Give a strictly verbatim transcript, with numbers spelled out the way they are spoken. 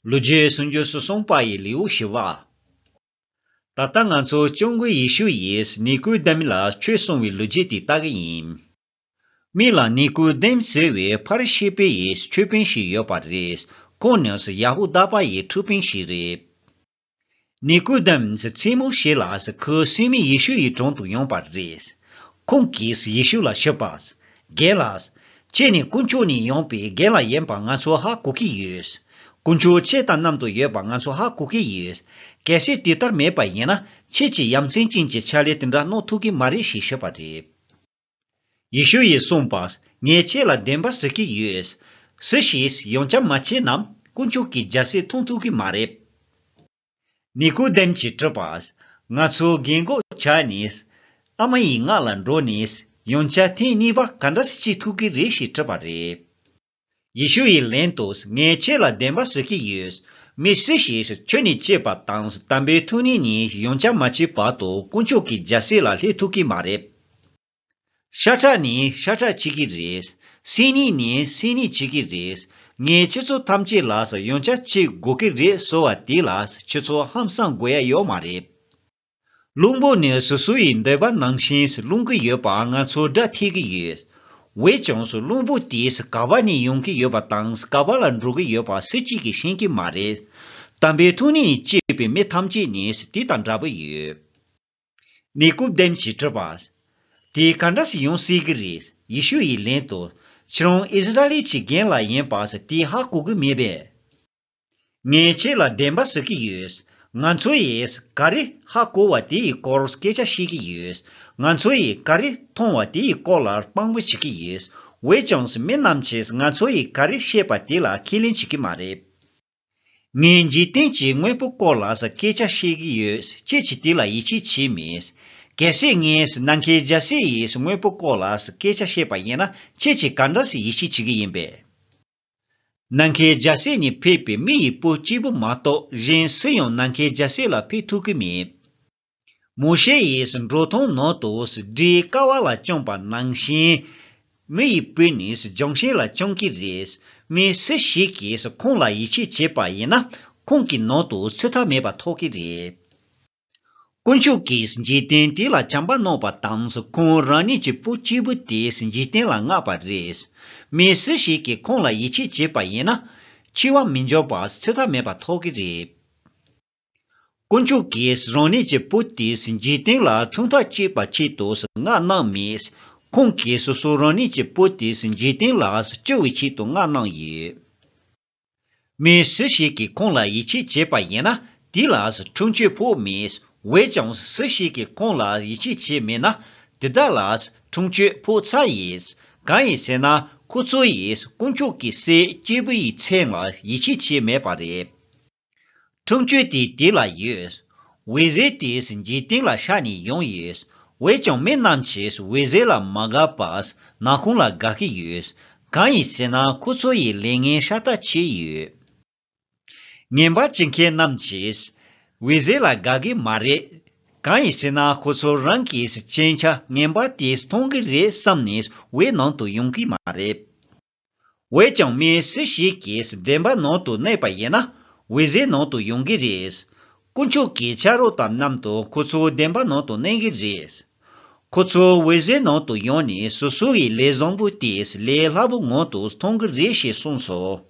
ལོ་རྒྱུས་སུམ་ཅུ་སོ་གསུམ་པ་ཡི་ལེའུ་བཞི་པ། ད་ལྟ་ང་ཚོ་སྐྱབས་མགོན་ཡེ་ཤུ་ཡིས་ནི་ཀོ་དེམ་ལ་ཆོས་གསུང་བའི་ལོ་རྒྱུས་དེ་ལྟ་གི་ཡིན། མི་ལ་ནི་ཀོ་དེམ་ཟེར་བའི་ཕ་རི་ཤི་པའི་ཡི་ཆོས་དཔོན་ཞིག་ཡོད་པ་རེད། ཁོང་ནི་ཡ་ཧུ་དཱ་པ་ཡི་ཁྲིམས་དཔོན་ཞིག་རེད། ནི་ཀོ་དེམ་ཟེར་མཚན་མོ་ཞིག་ལ་ཁོའི་སྲིང་མོ་ཡེ་ཤུ་ཡི་དྲུང་དུ་ཡོང་པ་རེད། ཁོང་གིས་ཡེ་ཤུ་ལ་ཞུས་པ། རྒན་ལགས། ཁྱེད་ནི་དཀོན་མཆོག་ནས་ཡོང་པའི་རྒན་ལགས་ཡིན་པ་ང་ཚོ་ཧ་གོ་གི་ཡོད། དཀོན་མཆོག་ཁྱེད་དང་མཉམ་དུ་ཡོད་པ་ང་ཚོ་ཧ་གོ་གི་ཡོད། གལ་སྲིད་དེ་ལྟར་མེད་པ་ཡིན་ན་ཁྱེད་ཀྱིས་ཡ་མཚན་ཅན་གྱི་ཕྱག་ལས་དེ་འདྲ་གནང་ཐུབ་ཀྱི་མ་རེད་ཞེས་ཞུས་པ་རེད། ཡེ་ཤུ་ཡིས་གསུངས་པ། ངས་ཁྱེད་ལ་བདེན་པ་ཟེར་གྱི་ཡོད། སུ་ཞིག་ཡང་བསྐྱར་མ་སྐྱེས་ན་དཀོན་མཆོག་གི་རྒྱལ་སྲིད་མཐོང་ཐུབ་ཀྱི་མ་རེད། ནི་ཀོ་དེམ་གྱིས་དྲིས་པ། ང་ཚོ་རྒན་གོག་ཆགས་ནས། ཨ་མ་ཡི་མངལ་ལ་འགྲོ་ནས་ཡང་བསྐྱར་ཐེངས་གཉིས་པ་ག་འདྲ་སེ་སྐྱེ་ཐུབ་ཀྱི་རེད་ཞེས་དྲིས་པ་རེད། ཡེ་ཤུ་ཡིས་ལན་དུ་ངས་ཁྱེད་ལ་བདེན་པ་ཟེར་གྱི་ཡོད། མི་སུ་ཞིག་ཆུ་ནས་སྐྱེས་པ་དང་དམ་པའི་ཐུགས་ཉིད་ནས་ཡང་བསྐྱར་མ་སྐྱེས་བར་དུ་དཀོན་མཆོག་གི་རྒྱལ་སྲིད་ལ་སླེབས་ཐུབ་ཀྱི་མ་རེད། ཤ་ཁྲག་ནི་ཤ་ཁྲག་གཅིག་གི་རེད། སེམས་ཉིད་ནི་སེམས་ཉིད་གཅིག་གི་རེད། ངས་ཁྱེད་ཚོ་ཐམས་ཅད་ལ་ཡང་བསྐྱར་སྐྱེ་དགོས་ཀྱི་རེད་ཟེར་བ་དེ་ལ་ཁྱེད་ཚོ་ཧང་སང་དགོས་ཡ་ཡོད་མ་རེད། གླང་པོ་ནི་སོ་སོ་ཡི་འདོད་པ་ནང་བཞིན་སློང་གི་ཡོད་པ་ང་ཚོར་སྒྲ་ཐོས་ཀྱི་ཡོད། འོན་ཀྱང་གླང་པོ་དེས་ག་པ་ནས་ཡོང་གི་ཡོད་པ་དང་ག་པ་ལ་འགྲོ་གི་ཡོད་པ་སུ་གཅིག་གིས་ཤེས་ཀྱི་མ་རེད། དམ་པའི་ཐུགས་ཉིད་ནས་སྐྱེས་པའི་མི་ཐམས་ཅད་ནི་དེ་དང་འདྲ་པོ་ཡོད། ནི་ཀོ་དེམ་གྱིས་དྲིས་པ། དེ་ག་འདྲ་སེ་ཡོང་སྲིད་ཀྱི་རེད། ཡེ་ཤུ་ཡིས་ལན་དུ། ཁྱེད་རང་ཨིསི་ར་ཨེལ་གྱི་རྒན་ལགས་ཡིན་པ་དེ་ཧ་གོ་གི་མེད་པས། ངས་ཁྱེད་ལ་བདེན་པ་ཟེར་གྱི་ཡོད། ང་ཚོ་ཡིས་ག་རེ་ཧ་གོ་བ་དེ་ཡི་སྐོར་སྐད་ཆ་བཤད་ཀྱི་ཡོད། ང་ཚོ་ཡིས་ག་རེ་མཐོང་བ་དེ་ཡི་སྐོར་ལ་དཔང་པོ་བྱེད་ཀྱི་ཡོད། འོན་ཀྱང་མི་རྣམས་ཀྱིས་ང་ཚོ་ཡིས་ག་རེ་བཤད་པ་དེ་ལ་ཁས་ལེན་བྱེད་ཀྱི་མ་རེད། ངས་འཇིག་རྟེན་གྱི་དངོས་པོའི་སྐོར་ལ་སྐད་ཆ་བཤད་ཀྱི་ཡོད། ཁྱེད་ཀྱིས་དེ་ལ་ཡིད་ཆེས་བྱས་མེད། གལ་སྲིད་ངས་ནམ་མཁའི་རྒྱལ་སྲིད་ཡི་དངོས་པོའི་སྐོར་ལ་སྐད་ཆ་བཤད་པ་ཡིན་ན་ཁྱེད་ཀྱིས་ག་འདྲ་སེ་ཡིད་ཆེས་བྱེད་ཀྱི་ཡིན་པས། ནམ་མཁའི་རྒྱལ་སྲིད་ནས་ཕེབས་པའི་མི་ཡི་བུ་གཅིག་པུ་མ་གཏོགས་གཞན་སུ་ཡང་ནམ་མཁའི་རྒྱལ་སྲིད་ལ་ཕེབས་ཐུབ་ཀྱི་མེད། མོ་ཤེ་ཡིས་འབྲོག་ཐང་ནང་དུ་སྒྲའི་ཀ་བ་ལ་བཅངས་པ་ནང་བཞིན། མི་ཡི་བུ་ནི་ལྗོན་ཤིང་ལ་བཅང་གི་རེད། མི་སུ་ཞིག་གིས་ཁོང་ལ་ཡིད་ཆེས་བྱས་པ་ཡིན་ན་ཁོང་གི་ནང་དུ་ཚུད་ཐབས་མེད་པ་ཐོབ་ཀྱི་རེད། དཀོན་མཆོག་གིས་འཇིག་རྟེན་དེ་ལ་བྱམས་པ་གནང་བ་དང་ཁོང་རང་ཉིད་ཀྱི་བུ་གཅིག་པུ་དེ་འཇིག་རྟེན་ལ་མངགས་པ་རེད། མི་སུ་ཞིག་གིས་ཁོང་ལ་ཡིད་ཆེས་བྱས་པ་ཡིན་ན། འཆི་བ་མི་འབྱུང་བར་ཚུད་ཐབས་མེད་པ་ཐོབ་ཀྱི་རེད། དཀོན་མཆོག་གིས་རང་ཉིད་ཀྱི་བུ་དེ་འཇིག་རྟེན་ལ་འཁྲུངས་ཐག་གཅོད་པའི་ཆེད་དུ་མངགས་གནང་མེད། ཁོང་གིས་སོ་སོ་རང་ཉིད་ཀྱི་བུ་དེ་འཇིག་རྟེན་ལ་སྐྱོབ་པའི་ཆེད་དུ་མངགས་གནང་ཡོད། མི་སུ་ཞིག་གིས་ཁོང་ལ་ཡིད་ཆེས་བྱས་པ་ཡིན་ན་དེ་ལ་འཁྲུངས་སྐྱོབ་ཕོག་མེད། འོན་ཀྱང་སུ་ཞིག་གིས་ཁོང་ལ་ཡིད་ཆེས་བྱས་མེད་ན་དེ་དག་ལ་འཁྲུངས་སྐྱོབ་ཕོག་ཚར་ཡོད། གང་ཡིན་ཟེར་ན་ཁོ་ཚོ་ཡིས་དཀོན་མཆོག་གི་སྲས་སྐྱེས་བུ་ཡི་མཚན་ལ་ཡིད་ཆེས་བྱས་མེད་པ་རེད། འཁྲུངས་སྐྱོབ་དེ་དེ་ལ་ཡོད། འོད་ཟེར་དེ་འཇིག་རྟེན་ལ་ཤར་ནས་ཡོང་ཡོད། འོན་ཀྱང་མི་རྣམས་ཀྱིས་འོད་ཟེར་ལ་མ་དགའ་བར་ནག་ཁུང་ལ་དགའ་གི་ཡོད། གང་ཡིན་ཟེར་ན་ཁོ་ཚོ་ཡི་ལས་ངན་ཤ་སྟག་ཆེ་ཡོད། ངན་པ་བྱེད་མཁན་རྣམས་ཀྱིས་འོད་ཟེར་ལ་དགའ་གི་མ་རེད། གང་ཡིན་ཟེར་ན་ཁོ་ཚོ་རང་གིས་སྐྱེས་ཆ་ངན་པ་དེ་མཐོང་གི་རེད་བསམ་ནས་འོད་ནང་དུ་ཡོང་གི་མ་རེད། འོན་ཀྱང་མི་སུ་ཞིག་གིས་བདེན་པ་ནང་དུ་གནས་པ་ཡིན་ན་འོད་ཟེར་ནང་དུ་ཡོང་གི་རེད། དཀོན་མཆོག་གི་ཆ་རོགས་དང་མཉམ་དུ་ཁོ་ཚོ་བདེན་པ་ནང་དུ་གནས་ཀྱི་རེད། ཁོ་ཚོ་འོད་ཟེར་ནང་དུ་ཡོང་ནས་སོ་སོ་ཡི་ལས་བཟང་པོ་དེ་ལས་སླ་པོ་ངང་དུ་མཐོང་གི་རེད་ཞེས་གསུངས་སོ།